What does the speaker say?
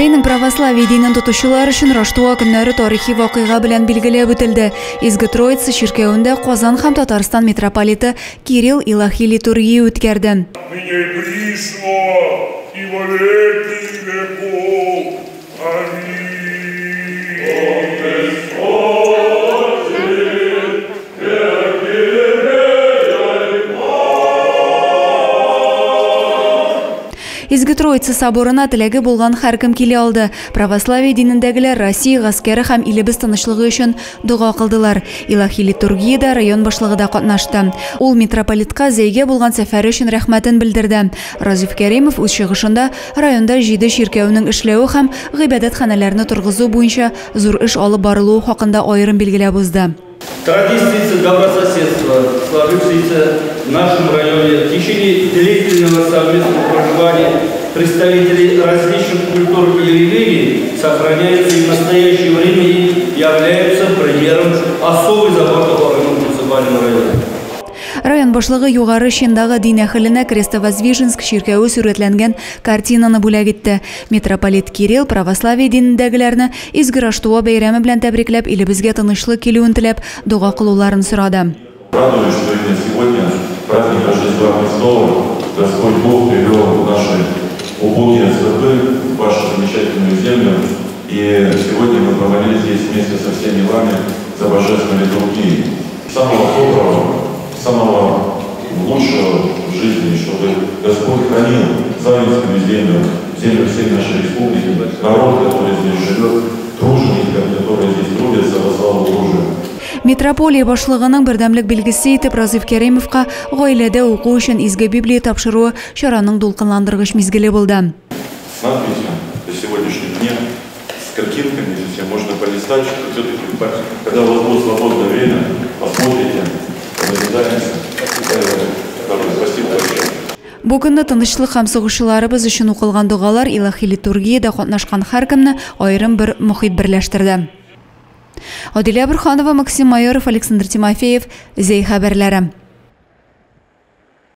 Зәйнең православие динен тотучылар өчен Раштуа көннәре тарихи вакыйга белән билгеләп үтелде. Изге Троица чиркәвендә Казан һәм Татарстан митрополиты Кирилл илаһи литургия үткәрде. Ныне и присно, и во веки веков. Аминь. Изге Троица соборына теләге булган һәркем килә алды. Православие динендәгеләр Россия гаскәре һәм илебез тынычлыгы өчен дога кылдылар. Илаһи литургиядә район башлыгы да катнашты. Ул митрополитка Зәйгә булган сәфәре өчен рәхмәтен белдерде. Разиф Кәримов үз чыгышында районда җиде чиркәүнең эшләве һәм гыйбадәтханәләрне торгызу буенча зур эш алып барылуы хакында аерым билгеләп узды. Традиции добрососедства, сложившиеся в нашем районе в течение длительного совместного проживания представителей различных культур и религий, сохраняются и в настоящее время и являются примером особой заботы органов муниципального района. Район башлыгы югары чиндагы дин әһеленә Крестовоздвиженск чиркәве сурәтләнгән картинаны бүләк итте. Митрополит Кирилл православие динендәгеләрне Изге Раштуа бәйрәме белән тәбрикләп, илебезгә тынычлык килүен теләп, дога кылуларын сорады. Радуюсь, что именно сегодня, праздник Рождества Христова, Господь Бог привел наши убогие скорбы в вашу замечательную землю. И сегодня мы помолились здесь вместе со всеми вами за божественной литургией. Самого доброго, самого лучшего в жизни, чтобы Господь хранил Заинскую землю, землю всей нашей республики, народ, который здесь живет, тружеников, которые здесь трудятся во славу Божию. Митрополия башлыгының бердәмлек билгесе итеп Разиф Кәримовка гаиләдә уку өчен Изге Библия тапшыруы чараның дулкынландыргыч мизгеле булды. С надписью до сегодняшнего дня, с картинками здесь все можно полистать, что все-таки, когда у вас будет свободное время, посмотрите, наблюдаемся. Спасибо большое. Бу көнне тынычлык һәм сугышчыларыбыз өчен укылган догалар илаһи литургиядә катнашкан һәркемне аерым бер мохит берләштерде. Адилә Бурханова, Максим Майоров, Александр Тимофеев, Зәй хәбәрләре.